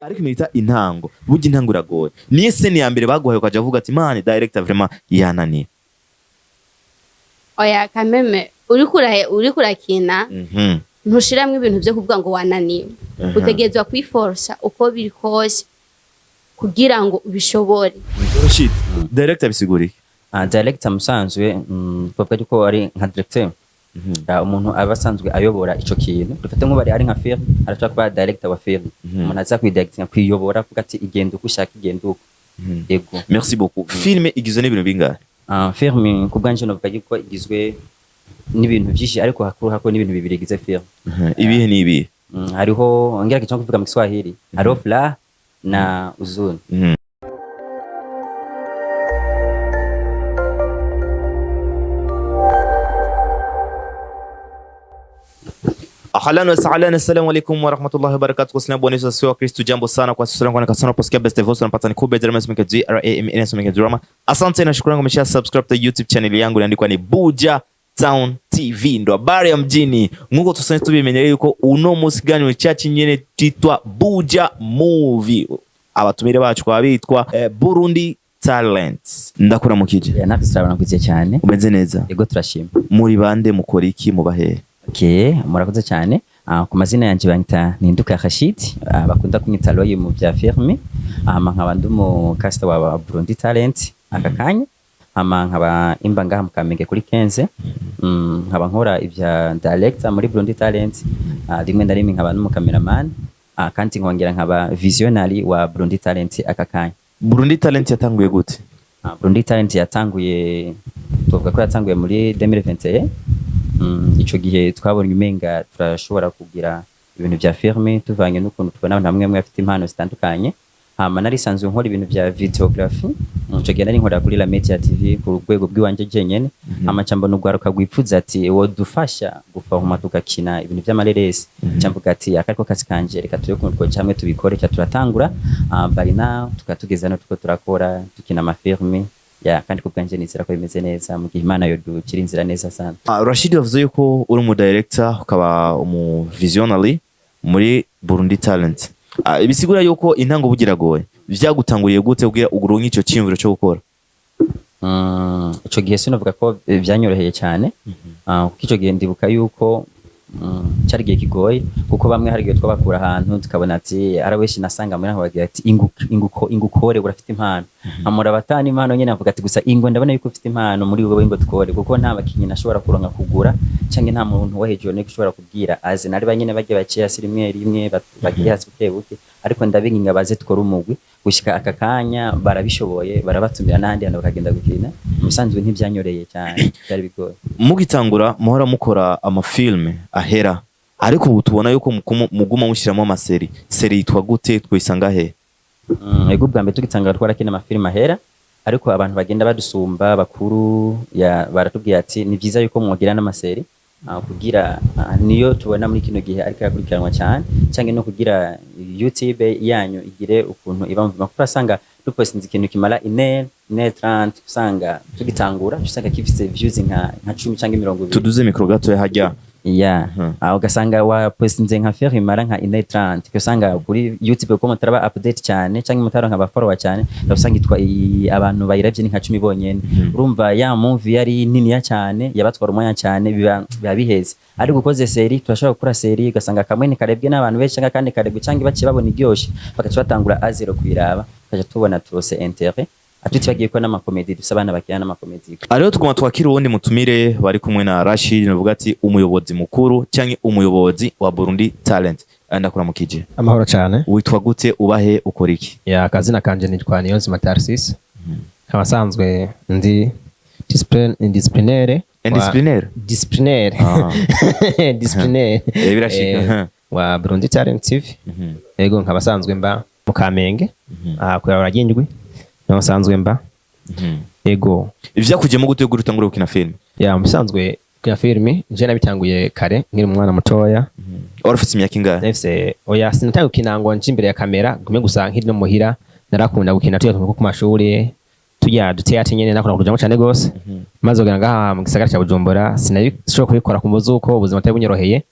Ariko iminota intango, burya intango iragoye. Niyo scène ya mbere baguhaye ukaja uvuga ati: "Man, director vraiment yananiye"? Oya, kameme uriko urakina, ntushiramwo ibintu vyo kuvuga ngo wananiwe. Utegerezwa kwiforsa uko biri kose kugira ngo ubishobore. Rashid, director bisigura iki? Director musanzwe, twavuga yuko ari nka directeur. Umuntu aba asanzwe ayobora ico kintu. Dufate nk'ubu ari nka film, arashobora kuba director wa film. Umuntu aza kuyidirectinga, kuyiyobora, avuga ati: "Igenda uko ushaka, igenda uko." Yego. Merci beaucoup. Filme igizwe n'ibintu bingahe? Film ku bwanje novuga yuko igizwe n'ibintu vyinshi, ariko hakuru hakuru n'ibintu bibiri bigize film. Ibihe n'ibihe? Hariho, ngerageje nko kuvuga mu Kiswahili, hariho furaha na huzuni. Ahlan wa sahlan, assalamu alaikum wa rahmatullahi wa barakatuh. Kwa sina Bwana Yesu asifiwe Kristo. Jambo sana kwa sisi kwa sana posikia best voice unapata ni kubwa drama simeka G R A M N simeka drama. Asante na shukrani kwa umesha subscribe to YouTube channel yangu inaandikwa ni Buja Town TV, ndo habari ya mjini. Nkuko tusanzwe tubimenyereye yuko uno munsi ganyo chachi nyene titwa Buja Movie. Abatumire bacu kwa bitwa Burundi Talent. Ndakuramukije. Yeah, natwe turabona cyane. Umeze neza? Yego, turashima. Muri bande, mukora iki, mubahe? Okay, murakoze cyane. Ku mazina yanje banyita Ninduka Rashid, bakunda kunyita Roy mu bya film. Hama nkaba ndi umu caster wa Burundi Talent aka kanya. Hama nkaba imba ngaha mu Kamenge kuri 15. Nkaba nkora ibya director muri Burundi Talent. Rimwe na rimwe nkaba n'umu cameraman. Kandi nkongera nkaba visionary wa Burundi Talent aka kanya. Burundi Talent yatanguye gute? Burundi Talent yatanguye, tuvuga ko yatanguye muri 2021. Ico gihe twabonye umenga turashobora kugira ibintu vya film tuvanye n'ukuntu tubona abantu bamwe bamwe bafite impano zitandukanye. Hama narisanzwe nkora ibintu vya videography. Ico gihe nari nkorera kuri La Media TV ku rwego bw'iwanje jenyene. Hama nca mbona urwaruka rwipfuza ati: "Wodufasha gufahuma tugakina ibintu vy'amareresi?" Nca mvuga ati: "Aka ariko kazi kanje, reka turebe ukuntu twoja hamwe tubikore." Ca turatangura. By now tukaba tugeze hano turiko turakora, dukina amafilme ya, kandi ku bwanje nizera ko bimeze neza mu gihe Imana yoducira inzira neza sana. Rashid, yavuze yuko uri umu director ukaba umu visionary muri Burundi Talent. Bisigura yuko intango bugiragoye. Vyagutanguriye gute kugira uronke ico ciyumviro cyo gukora? Ico gihe sinovuga ko vyanyoroheye cyane. Kuko ico gihe ndibuka yuko cari igihe kigoye, kuko bamwe hari igihe twabakura ahantu tukabona ati ari benshi nasanga muri aho bagira ati: "Inguko ingukore, urafite impano." Amura batana impano nyene, avuga ati: "Gusa ingo ndabona yuko ufite impano muri wowe, ingo tukore," kuko nta bakinyi nashobora kuronka kugura, canke nta muntu wo hejuru niko ushobora kubwira aze. Nari banyene bagiye baciye hasi rimwe rimwe, bagiye hasi buke buke, ariko ndabinginga baze tukore umugwi. Gushika aka kanya barabishoboye, barabatumira n'ahandi hantu bakagenda gukina. Musanzwe ntivyanyoreye cyane, byari bigoye. Mugitangura muhora mukora amafilme ahera, ariko ubu tubona yuko muguma mushyiramo amaséries. Série yitwa gute, twisanga he? Ego, bwa mbere tugitangura twarakina amafilime ahera, ariko abantu bagenda badusumba bakuru ya baratubwira ati: "Ni byiza yuko mwogira n'amaséries, kugira niyo tubona muri kino gihe ariko yakurikiranwa cyane, cyangwa no kugira YouTube yanyu igire ukuntu iba mvuma," kuko urasanga dupostinze ikintu kimara 1h 30, usanga tugitangura usanga gifise views nka 10 cyangwa 20. Tuduze micro gato hajya. Ya, aho ugasanga wapostinze nka film imara nka 1h30, usanga kuri YouTube ko mutaraba update cyane cyangwa mutaronka aba follower cyane, usanga itwa abantu bayiravye ni nka 10 bonyene. Urumva ya movie yari niniya cyane, yabatwara umwanya cyane, biba biheze. Ariko ukoze série, turashobora gukora série ugasanga kamwe nikarebwe n'abantu benshi cyangwa kandi karebwe, cyangwa baciye babona iryoshe bagaca batangura à zéro kuyiraba, tukaja tubona turose intérêt. Tutibagiye ko n'amacomédies, dufise abana bakina n'amacomédies. Ariho tuguma twakira uwundi mutumire bari kumwe na Rashid, navuga ati umuyobozi mukuru cyangwa umuyobozi wa Burundi Talent. Ndakuramukije. Amahoro cyane. Witwa gute, ubahe, ukora iki? Ya, akazina kanje nitwa Niyonzima Tarsis, nkaba nsanzwe ndi disciplinaire. Indisciplinaire? Disciplinaire. Ah. Disciplinaire. Birashika. Wa Burundi Talent TV. Yego, nkaba nsanzwe mba mu Kamenge, aha kuyabara ry'indwi niho nsanzwe mba. Yego. Ivyakujemo gute gute utangura gukina film? Ya, mu bisanzwe gukina filimi je nabitanguye kare nkiri umwana mutoya. Wari ufite imyaka ingahe? Nafise, oya, sinatanguye gukina ngo nje imbere ya kamera, gume gusa nkiri no muhira narakunda gukina, tuya ku mashuri tujya duteyate nyene nakunda kujamo cyane gose. Maze kugira ngaha mu gisagara cya Bujumbura sinabishobora kubikora ku muzuko ubuzima butari bunyoroheye,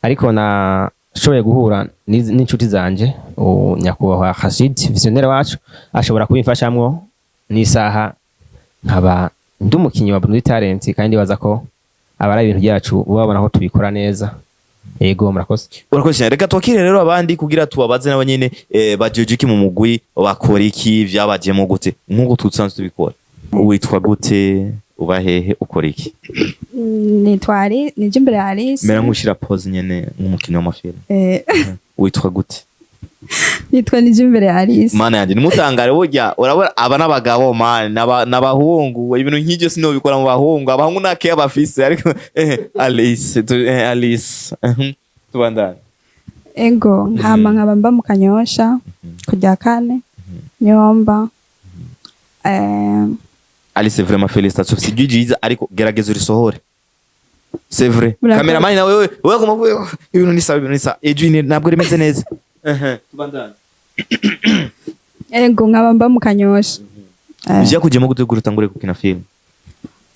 ariko na Shoboye guhura n'inshuti zanje, nyakubahwa Rashid, visionnaire wacu, ashobora kubimfashamwo n'isaha nkaba ndi umukinyi wa Burundi Talent, kandi ndibaza ko abari ibintu byacu babona ko tubikora neza. Yego, murakoze. Urakoze cyane. Reka twakire rero abandi kugira tubabaze nabo nyene, bajeje iki mu mugwi, bakora iki, vyabajemo gute, nk'uko tusanzwe tubikora. Witwa gute, uba hehe, ukora iki? Nitwa Ali, nije imbere ya Alice. Mera nk'ushira pause nyene nk'umukinnyi w'amafilm. Witwa gute? Nitwa nije imbere ya Alice. Mana yanjye, nimutangare. Burya urabona aba n'abagabo man, n'abahungu, ibintu nk'ibyo sinobikora mu bahungu. Abahungu nta keya bafise, ariko Alice, Alice, tubandane. Ego, nkama nkaba mba mu Kanyosha ku rya kane nyomba. Alice, vraiment félicitations. Si ryiza, ariko gerageza urisohore, c'est vrai. Murakoze. Cameraman nawe, wewe agomba kuvuga ibintu ni sawa, ibintu ni sawa, ijwi ntabwo rimeze neza. Tubandane. Ego, nkaba mba mu Kanyosha. Vyakujemo gute kugira utangure gukina film?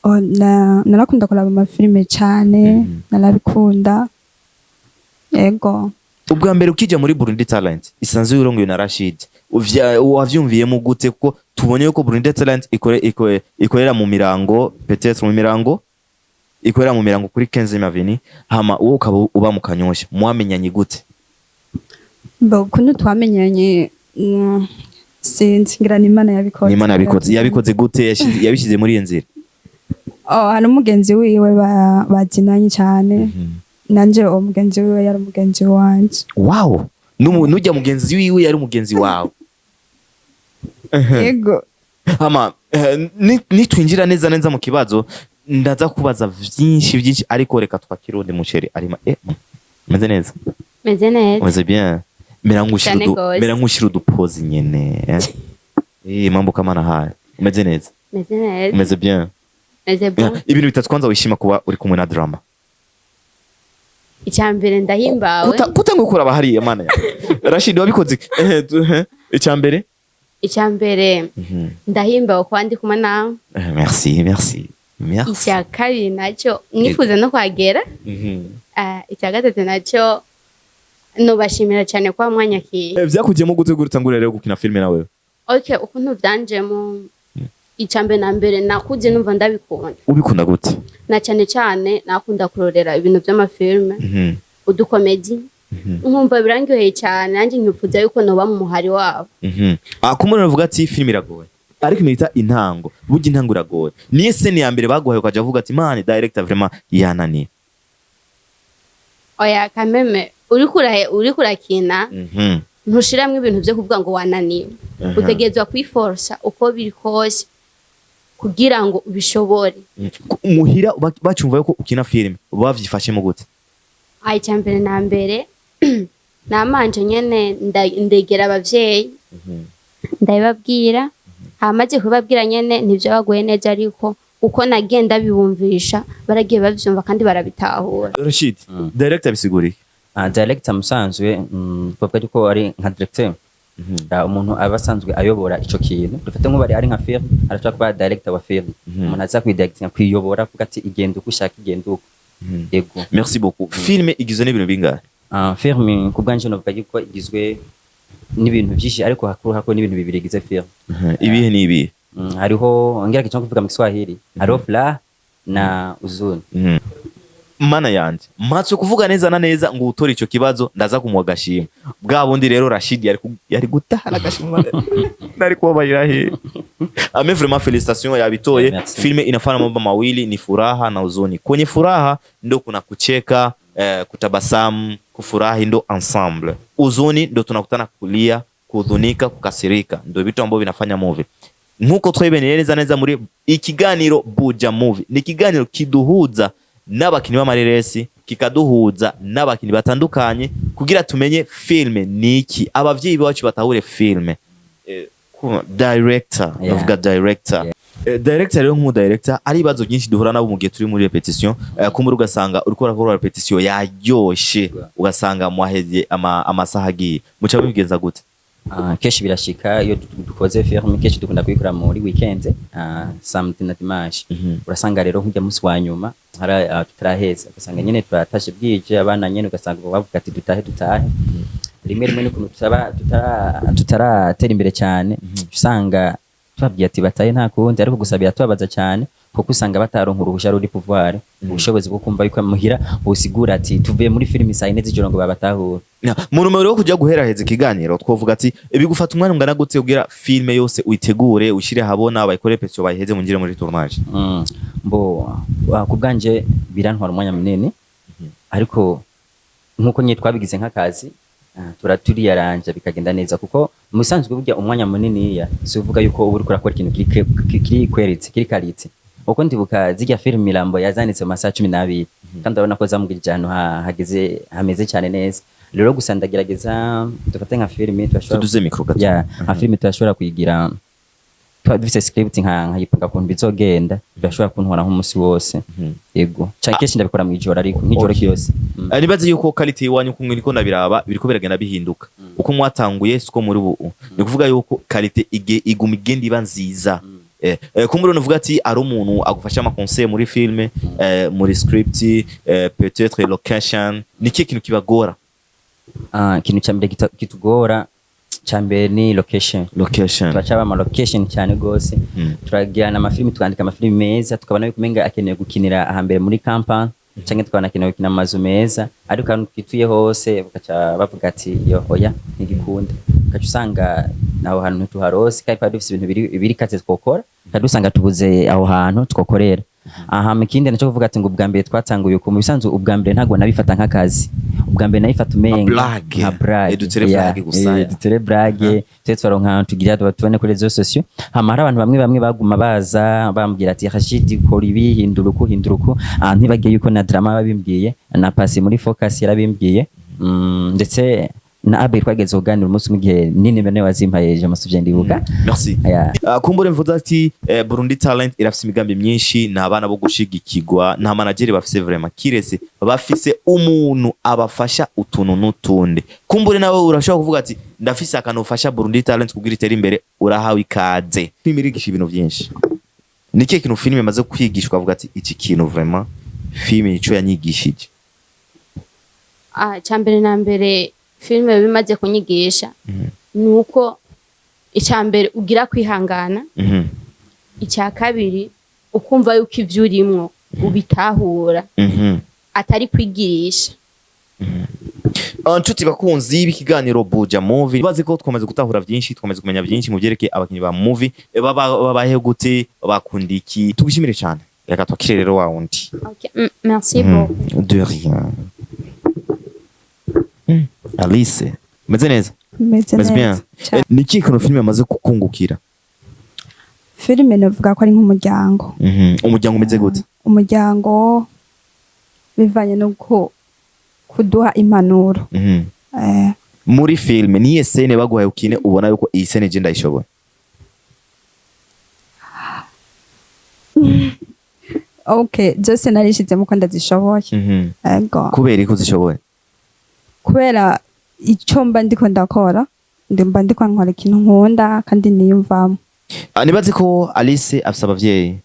Oh, narakunda kuraba amafilime cane, narabikunda. Ego. Ubwa mbere ukijya muri Burundi Talent isanzwe urongoye na Rashid, wavyumviyemo gute? Kuko tubonye yuko Burundi Talent ikorera mu Mirango, peut-être mu Mirango, ikorera mu Mirango kuri 15 Avenue, hama wowe ukaba uba mu Kanyosha. Mwamenyanye gute? Bo ukuntu twamenyanye, sinzi, ngira ni Imana yabikoze. Ni Imana yabikoze. Yabikoze gute? Yabishyize muri iyo nzira? Oh, hari umugenzi wiwe bazinanye cyane, nanje uwo mugenzi wiwe yari umugenzi wanje. Wow, nujya mugenzi wiwe yari umugenzi wawe? Yego. Hama nitwinjira neza neza mu kibazo, ndaza kubaza vyinshi vyinshi, ariko reka twakire undi muceri arima. Meze neza? Meze neza. Meze bien. Mera nkushira Cyane udu gose. Mera nkushira udupozi nyene, eh. Mambo kama na haya. Umeze neza? Meze neza. Umeze bien? Meze bon. Ibintu bitatu kwanza wishima kuba uri kumwe na Drama. Icya mbere, ndahimbawe. Kutanguye kuraba hariya, mana ya Rashid, wabikoze iki? Icya mbere? Icya mbere, ndahimbawe kuba ndi kumwe nawe. Merci, merci, merci. Icya kabiri nacyo, mwifuza no kuhagera. Icya gatatu nacyo, nubashimira cyane kuba mwanyakiye. Vyakujemo gute gute utangure rero gukina filime nawe? Okay, ukuntu byanjemo, icya mbere na mbere, nakuze numva ndabikunda. Ubikunda gute? Na cyane cyane nakunda kurorera ibintu by'amafilme, udukomedi, nkumva birangyoheye cyane, nanjye nkifuza yuko noba mu muhari wabo. Ah, kumwe navuga ati filime iragoye, ariko iminota intango, burya intango iragoye. Niyo scène ya mbere baguhaye ukaja uvuga ati: "Man, director vraiment yananiye"? Oya, kameme uriko urakina, ntushiramwo ibintu byo kuvuga ngo wananiwe. Utegerezwa kwiforsa uko biri kose kugira ngo ubishobore. Muhira bacyumva yuko ukina filime, bavyifashemo gute? Ah, icya mbere na mbere, namanje nyene ndegera abavyeyi, ndabibabwira. Hamaze kubabwira nyene, ntivyo baguye neza, ariko uko nagenda bibumvisha, baragiye bavyumva kandi barabitahura. Rashid, director bisigura iki? Ah, director musanzwe, twavuga yuko ari nka directeur. Ah, umuntu aba asanzwe ayobora ico kintu. Dufate nk'ubu ari nka film, arashobora kuba director wa film, umuntu aza kuyidirectinga, kuyiyobora, avuga ati igenda uko ushaka, igenda uko. Yego. Merci beaucoup. Filime igizwe n'ibintu bingahe? Ah, film ku bwanje novuga yuko igizwe n'ibintu byinshi, ariko hakuru hakuru n'ibintu bibiri bigize film. Ibihe ni ibihe? Hariho, ngerageje nko kuvuga mu Kiswahili, hariho furaha na huzuni. Mana yanje, mpatse kuvuga neza na neza ngo utore ico kibazo ndaza kumuha agashimwe. Bwa bundi rero Rashid yari gutahana agashimwe, nari kubabarira he. Ame vraiment félicitations, yabitoye. Merci. Filme inafanya mambo mawili, ni furaha na huzuni. Kwenye furaha ndo kuna kucheka, kutabasamu, kufurahi, ndo ensemble. Huzuni ndo tunakutana kulia, kuhuzunika, kukasirika, ndo vitu ambavyo vinafanya movie. Nkuko twebeneye neza neza muri ikiganiro Buja Movie, ni ikiganiro kiduhuza n'abakinyi b'amareresi, kikaduhuza n'abakinyi batandukanye kugira tumenye filme niki, abavyeyi bacu batahure filme. Director, ndavuga director. Director rero, nk'umu director, ari ibibazo byinshi duhura nabo mu gihe turi muri répétition. Kumbura ugasanga uriko urakora répétition yaryoshe, ugasanga mwaheze amasaha agiye, muca mubigenza gute? Ah, kenshi birashika iyo dukoze film, kenshi dukunda kuyikora muri weekend, samedi na dimanche. Urasanga rero nk'ujya munsi wa nyuma hari tutaraheza, ugasanga nyene turatashe bwije, abana nyene ugasanga bavuga ati dutahe, dutahe. Rimwe rimwe n'ukuntu tutaba tutaratera imbere cyane, usanga tubabwiye ati batahe, nta kundi. Ariko gusa biratubabaza cyane kuko usanga bataronka uruhusha ruri pouvoir, ubushobozi bwo kumva yuko muhira busigura ati tuvuye muri filimi saa 4 z'ijoro, ngo babatahura. Mu numero yo kujya guheraheza ikiganiro, twovuga ati bigufata umwanya ungana gute kugira filme yose uyitegure, ushyire habona, bayikore répétition, bayiheze, mungire muri tournage? Mbo ku bwanje birantwara umwanya munini, ariko nkuko nyine twabigize nk'akazi, turiyaranja bikagenda neza, kuko mu bisanzwe burya umwanya muniniya si uvuga yuko uba uriko urakora ikintu kiri kweretse kiri qualité, kuko ndibuka zirya film Mirambo yazanditse mu masaha 12, kandi urabona ko zamugirije ahantu hageze hameze cyane neza. Rero gusa ndagerageza, dufate nka filimi turashobora Tuduze micro gato. Ya, nka filimi turashobora kuyigira tuba dufise script, nkayipanga ukuntu bizogenda, birashobora kuntwara nk'umunsi wose. Yego, canke kenshi ndabikora mw'ijoro, ariko nk'ijoro ryose. Nibaze yuko qualité iwanyu kumwe niko ndabiraba, biriko biragenda bihinduka. Uko mwatanguye siko muri ubu, ni kuvuga yuko qualité iguma igenda iba nziza. Kumbure uvuga ati ari umuntu agufasha ama conseil muri filme, muri script, peut-être location, ni kihe kintu kibagora? Ah, ikintu ca mbere kitugora ca mbere ni location. Location. Turacaba ama location cyane gose. Turagirana amafilimi, tukandika amafilimi meza, tukabona yuko umenga akeneye gukinira ahambere muri company, canke tukabona akeneye gukina mu mazu meza, ariko ahantu twituye hose bakaca bavuga ati yo oya, ntigikunda. Ugaca usanga aho hantu ntituharose, kandi twari dufise ibintu biri kaze twokora, kandi usanga tubuze aho hantu twokorera. Aha mu kindi naco kuvuga ati ngo ubwa mbere twatanguye uku, mu bisanzwe ubwa mbere ntabwo nabifata nk'akazi, ubwa mbere nabifata umenga blague. Nka blague. Dutere Ya, blague gusa, ya. Dutere blague, tube twaronka ahantu tugira tuba tubone kuri réseaux sociaux. Hama hari abantu bamwe bamwe baguma baza bambwira ati Rashid, kora ibi, hindura uku, hindura uku. Ah, ntibagiye yuko na drama babimbwiye, na Pasi muri Focus yarabimbwiye, ndetse na Abel twageze kuganira umunsi umwe igihe nini niwe wazimpaye, je musuvye ndibuka. Merci. Ya. Kumbure mvuze ati Burundi Talent irafise imigambi myinshi, ni abana bo gushigikirwa, nta manager bafise vraiment, kiretse bafise umuntu abafasha utuntu n'utundi. Kumbure nawe urashobora kuvuga ati ndafise akantu ufasha Burundi Talent kugira itere imbere, urahawe ikaze. Filime irigisha ibintu vyinshi. Ni ikihe kintu filime imaze kwigishwa avuga ati iki kintu vraiment filime nico yanyigishije? Ah, icya mbere na mbere filime bimaze kunyigisha ni uko icya mbere ugira kwihangana, icya kabiri ukumva yuko ibyo urimwo ubitahura, atari kwigirisha. Nshuti bakunzi b'ikiganiro Buja Movie, bazi ko twamaze gutahura byinshi, twamaze kumenya byinshi mu byerekeye abakinyi ba movie, babayeho gute, bakunda iki. Tugushimire cyane, reka twakire rero wa wundi. Okay. Merci beaucoup. De rien. Alice, meze neza? Meze Meze bien. neza cane. Ni ikihe kintu filime yamaze kukungukira? Filime novuga ko ari nk'umuryango. Umuryango umeze gute? Umuryango bivanye no kuduha impanuro. Muri filime niye scène baguhaye ukine ubona yuko iyi scène je ndayishoboye? Okay, zose narishizemo ko ndazishoboye. Ego. Kubera ko uzishoboye? Kubera icyo mba ndiko ndakora, mba ndiko nkora ikintu nkunda kandi niyumvamo. Ah, nibaze ko Alice afise abavyeyi,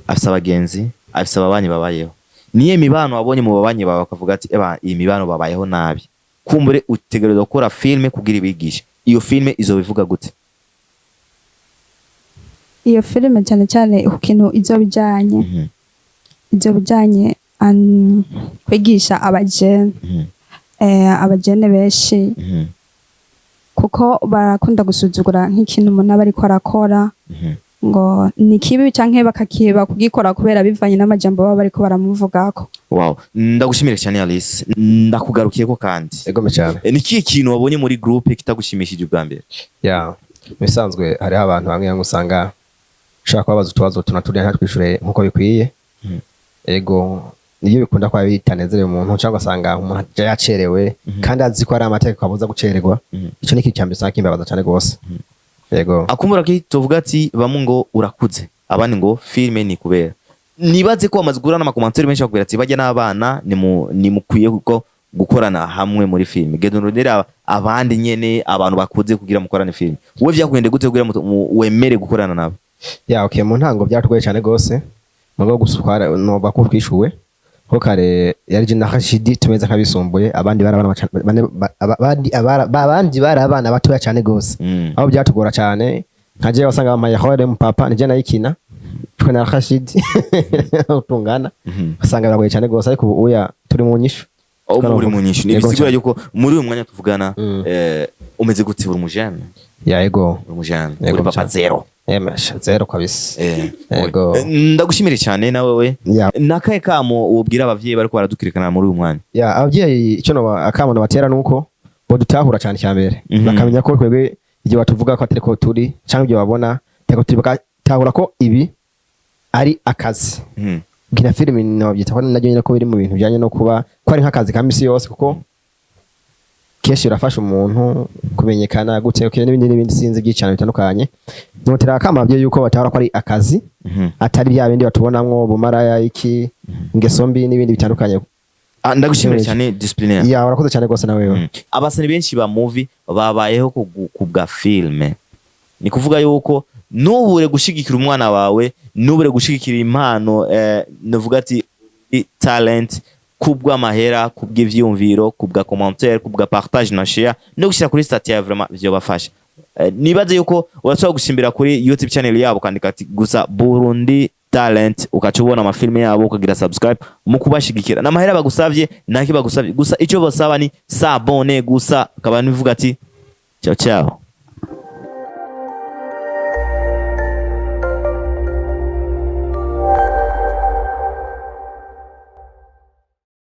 afise abagenzi, afise ababanyi babayeho. Niye mibano wabonye mu babanyi bawe bakavuga ati eba iyi mibano babayeho nabi, kumbure utegerezwa gukora filme kugira ibigisha? Iyo filme izobivuga gute? Iyo filime cyane cyane ku kintu izo bijanye, ibyo bijanye kwigisha abajene, abajene benshi, kuko barakunda gusuzugura nk'ikintu umuntu aba ariko arakora, ngo ni kibi canke bakakiba kugikora kubera bivanye n'amajambo baba bariko baramuvugako. Wow, ndagushimire cyane Alice, ndakugarukiyeko kandi. Egome cyane. Ni ikihe kintu wabonye muri groupe kitagushimishije ubwa mbere? Ya, mu bisanzwe hariho abantu bamwe bamwe usanga ushobora kubabaza utubazo tuna turiya ntatwishure nkuko bikwiye. Ego, niyo bikunda kuba bitanezereye umuntu, cyangwa ugasanga umuntu aja yacerewe kandi azi ko ari amategeko abuza gucererwa. Ico ni ikintu ca mbere usanga kimbabaza cane gose. Yego. Akumbura ki tuvuga ati bamwe ngo urakuze, abandi ngo filme ni kubera nibaze ko bamaze guhura n'ama commentaires menshi bakubwira ati bajya n'abana ni mukwiye kuko Gukorana hamwe muri filime, genda urondere abandi nyene, abantu bakuze, kugira mukorane filime. Wowe vyakugendeye gute kugira wemere gukorana nabo? Ya, okay, mu ntango byaratugoye cyane gose, mugabo gusa novuga ko twishuwe ko kare yari je na Rashidi tumeze nk'abisumbuye, abandi bari abana abandi bari abana batoya cyane gose, aho byatugora cyane. Nka jewe wasanga bampaye rôle mu papa, nije nayikina twe na Rashidi tungana, usanga biragoye cyane gose, ariko ubu uya turi mu nyishu. Aho muri mu nyinshi Yego nibisigura cyane. yuko muri uyu mwanya tuvugana, umeze gute? Uri umujene? Ya, ego. Uri umujene? Yego Uri papa? cyane. Zero? Emesha zero kabisa. Yego. Ndagushimire cyane nawe we. Ya. Nakahe kamo wobwira abavyeyi bariko baradukurikirana muri uyu mwanya? Ya, abavyeyi, icyo no akamo nabatera nuko bodutahura cyane cya mbere, bakamenya ko twebwe ibyo batuvuga ko atari ko turi, cyangwa ibyo babona atari ko turi, bakatahura ko ibi ari akazi. Gukina filimi nobyita ko naryo nyine ko biri mu bintu bijyanye no kuba ko ari nk'akazi ka misi yose, kuko kenshi birafasha umuntu kumenyekana gute, okay, n'ibindi n'ibindi, sinzi byinshi cyane bitandukanye. Notera akamo abavyeyi yuko batahura ko ari akazi, atari bya bindi batubonamwo bumaraya, iki, ingeso mbi n'ibindi bitandukanye. Ah, ndagushimire Yego. cyane, Disciplinaire. Ya, urakoze cyane rwose na wewe. Abasani benshi ba movie babayeho kubwa filme. Ni kuvuga yuko nubure gushigikira umwana wawe, nubure gushigikira impano, novuga ati talent, kubw'amahera, kubw'ivyumviro, kubwa commentaire, kubwa partage na share no gushyira kuri statut ya, vraiment vyobafasha. Nibaze yuko urashobora gusimbira kuri YouTube channel yabo, ukandika ati gusa Burundi Talent, ukaca ubona amafilme yabo, ukagira subscribe mu kubashigikira. N'amahera bagusavye naki bagusavye, gusa icyo basaba ni s'abonner gusa. Akaba nivuga ati ciao ciao.